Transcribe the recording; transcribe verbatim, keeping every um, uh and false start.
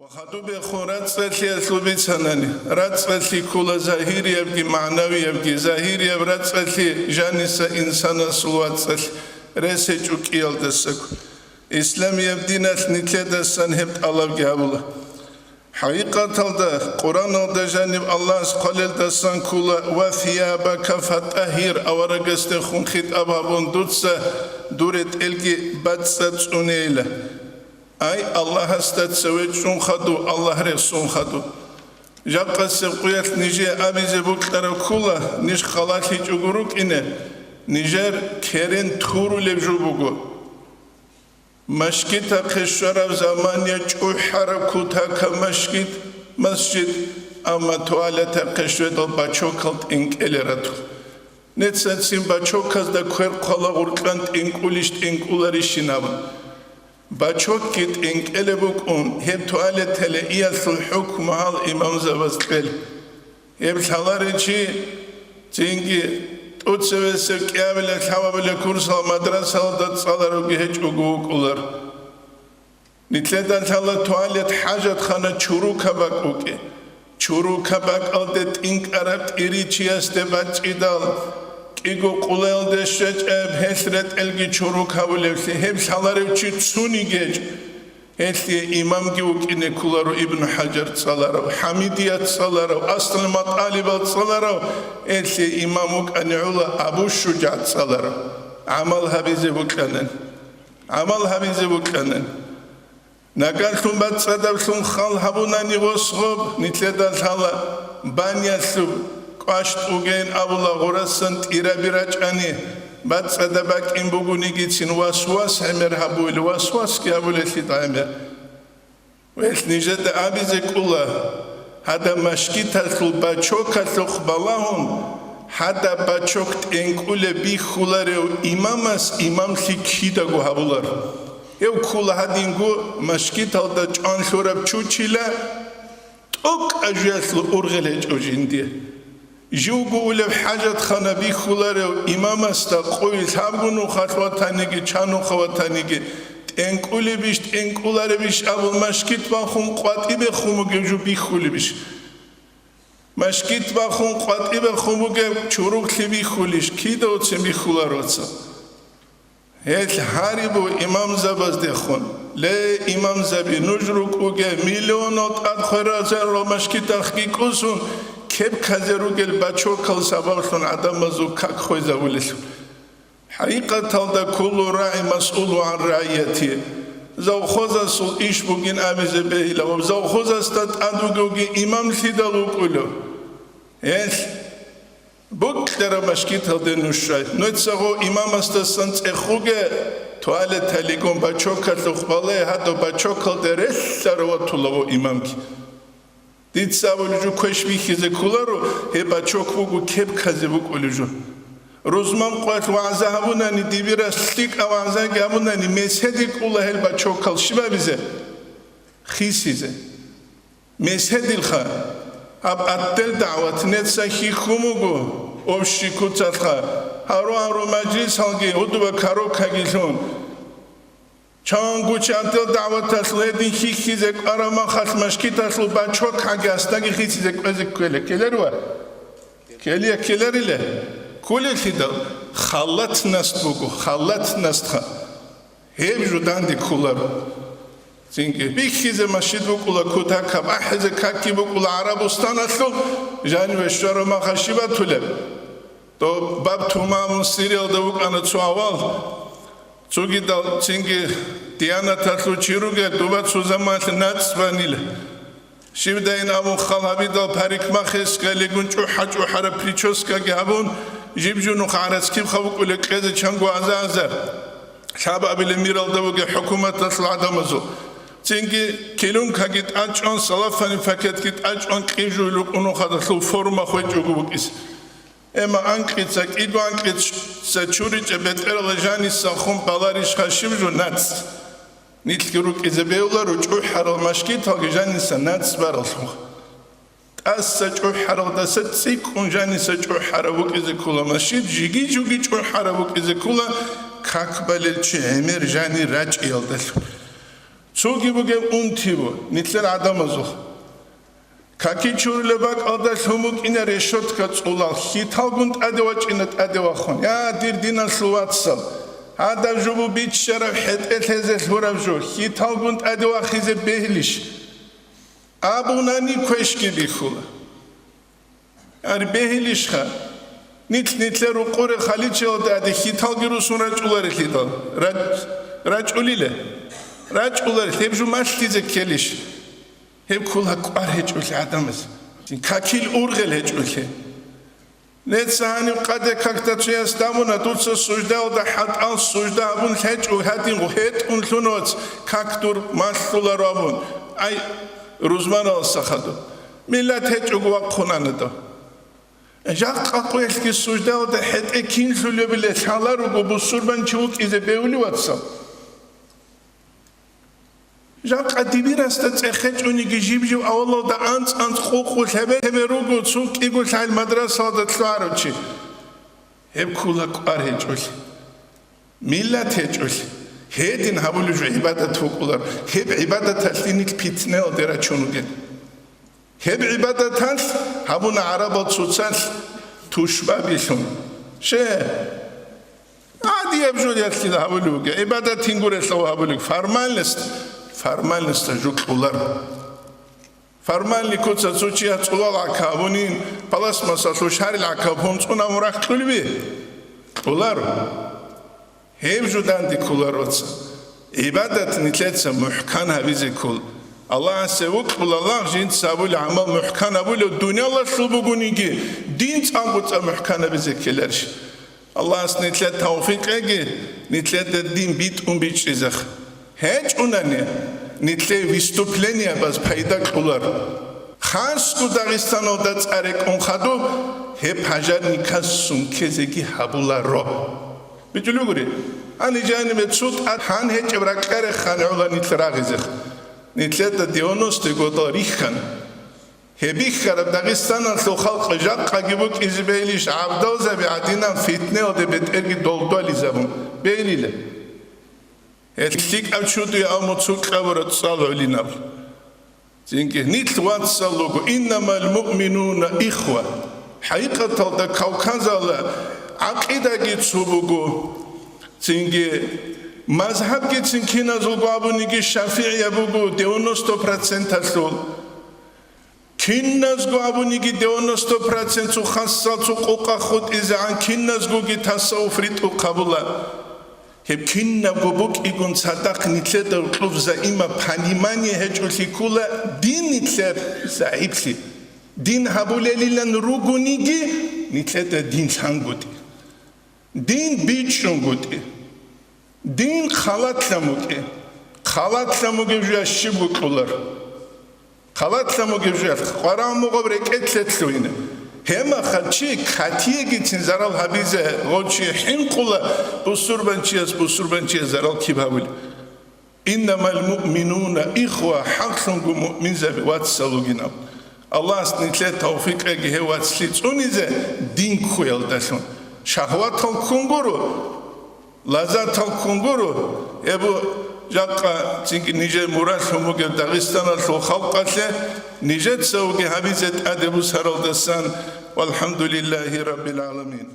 Ва хадубехун рацӀцӀалъиялъул бицанани, рацӀцӀалъи ккола загьириябги магӀнавиябги, загьирияб рацӀцӀалъи жаниса инсанасул вацӀцӀалъ рес гьечӀо кӀиялдасаго. Исламияб диналъ нилъедасан гьеб тӀалабги гьабула. ХӀакъикъаталда, Къураналда жаниб Аллагьас хъвалелдасан ккола: «Ва сиябака фатӀагьир», аварагасдехун хитӀаб гьабун, дуца дур ретӀелги бацӀцӀа цӀунейила. Ай, Аллагьасда цеве чӀун хадув, Аллагь рехсон хадув. Жакъасеб къуялъ нижее абизе бокьараб ккола, ниж халалъичӀого рукӀине, нижер керен турулеб жо буго. Машгитахъе щвараб замания чӀухӀараб кутакаб машгит, масжид, амма туалетахъе щведал бачокал тӀинкӀеле ратула. Нецацин бачоказда квер хъвала гъуркьан тӀинкӀулищ тӀинкӀуларищин абун. Бачокги тӀинкӀелеб букӀун, гьеб туалетале иялъул хӀукму гьал имамзабаз кьел. Гьеб лъаларев чи цинги тӀоцевесев кӀиабилеб лъабабилеб курсал мадрасалда цӀаларавги гьечӀого вукӀулар. Нилъеда лъала туалет хӀажатхана чурукаб бакӀ букӀин. Чурукаб бакӀалде тӀинкӀараб тӀири чиясде бачӀидал, кӀиго къулаялде щвечӀеб гьелъ ретӀелги чурук гьабулевлъи, гьеб лъаларев чи цуни гьечӀ. Гьелъие имамги вукӀине кколаро Ибн ХӀажар цӀаларав, ХӀамидият цӀаларав, Аслу МатӀалибал цӀаларав, гьелъие имам вукӀане гӀола Абу ШужагӀ цӀаларав. ГӀамал гьабизе букӀанан. ГӀамал гьабизе букӀанан. Нагагьлъун бацӀцӀадаблъун хал гьабунани гъос гъоб, нилъеда лъала банялъуб кӀващ тӀугейин абула гъурасан тӀираби рачӀани, бацӀцӀадаб бакӀин бугонигицин васвас гӀемер гьабуил, васвасги гьабулелъидал гӀемер. Гьелъ нижеда абизе кӀула, гьадаб машгиталъул бачокалъухъ балагьун, гьадаб бачок тӀенкӀулеб бихьуларев имамас имамлъи кидаго гьабулар. Гьев ккула гьадинго машгиталда чӀван лъураб чучила, тӀокӀаб жуялъул ургъел гьечӀо жинди. Живго улеб хӀажатхана бихьуларев имамасда къуй лъабго нухалъ ватаниги, чанухъа ватаниги, тӀенкӀулебищ, тӀенкӀуларебищ абун машгит бахун къватӀибехун бугев жо бихьулебищ? Машгит бахун къватӀибехун бугеб чуруклъи бихьулищ? Кида оцин бихьулароца? Гьелъ гьарибу имамзабаздехун: «Ле, имамзаби, нуж рукӀуге, миллионал тӀад хверазарал машгитахъги кӀусун, кепказе ругел бачокал сабаблъун гӀадамазул как хвезабулелъул». ХӀакъикъаталда, куллу рагӀи масъулу гӀан рагӀияти. Завхозасул иш бугин абизе бегьила, ва завхозасда тӀад вугевги имамлъидал вукӀулев? Гьелъ букьараб машгиталде нуж щвай. Нужеца гъо имамасдасан цӀехуге, туалеталигун бачокалъухъ бале, гьадаб бачокалде релълъарав ватула гъо имамги. Дица абулеб жо квеш бихьизе кколаро, гьеб бачок буго кепказе букӀулеб жо. Рузман къоялъ вагӀза гьабунани, дибирас лъикӀаб вагӀзаги гьабунани, меседи кӀула гьел бачокал щибабизе? Хисизе. Меседилха, гьаб отдел дагӀват неца хьихьун буго, общий куцалъха, гьару-гьару мажлисалги гьудуба карокаги лъун. Чангу чи отдел дагӀваталъ гьедин хьихьизе кӀвараб махалъ машгиталъул бачок гьаги асдаги хисизе кӀвезе ккеле. Ккелерва? Ккелия ккеларила? Кколелъидал халатнасд буго, халатнасдха. Гьеб жо данде кколаро. Цинги бихьизе машид букӀула кутакаб, ахӀизе какги букӀула ГӀарабустаналъул, жаниве щвараб махалъ щиб батулеб? Доб баб Тумамун Сириялда вукӀана цо авал. Цогидал цинги диянаталъул чи ругел, дуба цо заманалъ нацӀ банила. Щибдайин абун хал гьабидал парикмахерскайилигун чӀухӀа-чӀухӀараб прическаги гьабун, жиб-жунухъ гӀарац кибха букӀулеб кьезе чанго аза-азар лъабабилеб миралда бугеб хӀукуматалъул гӀадамазул. Цинги килумкаги тӀачӀун, салафани пакетги тӀачӀун, кьижуй лукӀунухъадалъул форма хвечӀого букӀизе. Эмма анкьица, кӀиго анкьица чуричӀеб бетӀерала жаниса хун баларищха щиб жо нацӀ? Нилъги рукӀизе бегьуларо чӀухӀарал машгиталги жаниса нацӀ бараллъун. ТӀаса чӀухӀаралдаса цӀикӀкӀун жаниса чӀухӀараб букӀизе ккола машгит, жиги-жуги чӀухӀараб букӀизе ккола как балел чи гӀемер жанир рачӀиялдалъун. Цоги бугеб унти бу, нилъер гӀадамазухъ. Каки чурулеб бакӀалда лъун букӀина решетка цӀулал, хьиталгун тӀаде вачӀина тӀаде вахун. Я, дир диналъул вацал, гьадаб жо бу биччараб хӀетӀе лъезе лъураб жо, хьиталгун тӀаде вахизе бегьилищ? Абунани квешги бихьула. Гьар бегьилищха? Нилъ-нилъер рукъуре халичелда аде хьиталги русун рачӀуларелъидал. Рач-, рачӀулиле? РачӀуларел, гьеб жо малъизе ккелищ? Гьеб ккола кӀвар гьечӀолъи гӀадамаз. Какил ургъел гьечӀолъи. Неца гьаниб къаде какда цояс дамуна, дуца суждаялда хӀатӀал сужда гьабун лъечӀо, гьадин гьетӀун лъунац, как дур малъуларо абун. Ай, рузманалъа хадуб. Миллат гьечӀого вахъунана дов. Жакъа къоялъги суждаялда хӀетӀе кин лъулебиле лъаларуго бусурбанчи вукӀизе бегьули, вацал. Жакъа дибирасда цӀехечӀониги жиб-жиб авалалда анцӀ-анцӀ къукъу лъебе-лъебе руго, цун кӀиго лъай мадрасалда лъугьарав чи. Гьеб ккола кӀвар гьечӀолъи. Миллат гьечӀолъи, гьедин гьабулеб жо гӀибадат букӀулар, гьеб гӀибадаталъе нилъ питнелде рачун ругел. Гьеб гӀибадаталъ гьабуна гӀарабал цоцалъ тушбабилъун. Ще, гӀадияб жо ялъила гьабулеб буго, гӀибадат гьингурелъул гьабулеб, формальность, формальностьда жо кьолар. Формальный куца цо чияс цӀулал гӀака абунин, пластмассалъул шарил гӀака абун цӀунабун рахъ кьулеби? Кьоларо. Гьеб жо данде кколаро, вацал. ГӀибадат нилъеца мухӀкан гьабизе ккол. Аллагьасе вокьула лагъ жинца гьабулеб гӀамал мухӀкан гьабулев дуниялалъул бугониги, дин цӀакъго цӀакъ мухӀкан гьабизе ккеларищ? Аллагьас нилъер тавфикъ кьеги, нилъеда дин битӀун бичӀчӀизехъ. ГьечӀунани, нилъее выступлениябаз пайда кьолар. Хасго Дагъистаналда цӀа рекӀун хадуб, гьеб пожарникас сункезеги гьабуларо. БичӀулев гури, гьаниб жанибе цо тӀад гьан гьечӀеб ракьа реххани гӀола нилъ рагъизехъ. Нилъеда девяностые годал рихьана. Гьеб бихьараб Дагъистаналъул халкъ жакъаги букӀизе бегьилищ гӀабдалзаби гӀадинан фитнеялде бетӀерги долдуализабун бегьилила? Гьел лъикӀаб чудуе абун цо кьабураб цӀал гӀолинаб. Цинги нилъ вацал руго, иннамал муъминуна ихва. ХӀакъикъаталда Кавказалда гӀакъидаги цо буго. Цинги мазгьабгицин киназулго абуниги шафигӀияб буго девяносто проценталъул. Киназго абуниги девяносто процент цо хасал цо къокъа хутӀизегӀан киназгоги тасаввуф ритӀухъ гьабула. Гьеб кинабго букӀигун цадахъ нилъеда гьоркьоб заимаб понимание гьечӀолъи ккола дин нилъер загӀиплъи. Дин гьабулелилан ругониги, нилъеда дин лъангутӀи. Дин бичӀчӀунгутӀи. Дин халатлъан букӀи. Халатлъан бугеб жо щиб букӀулар? Халатлъан бугеб жо къварагӀмугъаб рекӀелъе лъугьине. Гьебмахал чи катиегицин зарал гьабизе гъов чи хӀинкъула, бусурбанчияс бусурбанчияс зарал киб гьабулеб? Иннамал муъминуна ихва, хӀакълъунго муъминзаби вацал ругинаб. Аллагьас нилъее тавфикъ кьеги гьев вацлъи цӀунизе дин ккуялдалъун. Шагьватал ккун гуро, лаззатал ккун гуро, гьеб жакъа цинги нижер мураллъун бугеб Дагъистаналъул халкъалъе нижецаги гьабизе тӀаде бусаралдасан. ВалхӀамдулиллагьи раббил гӀаламин.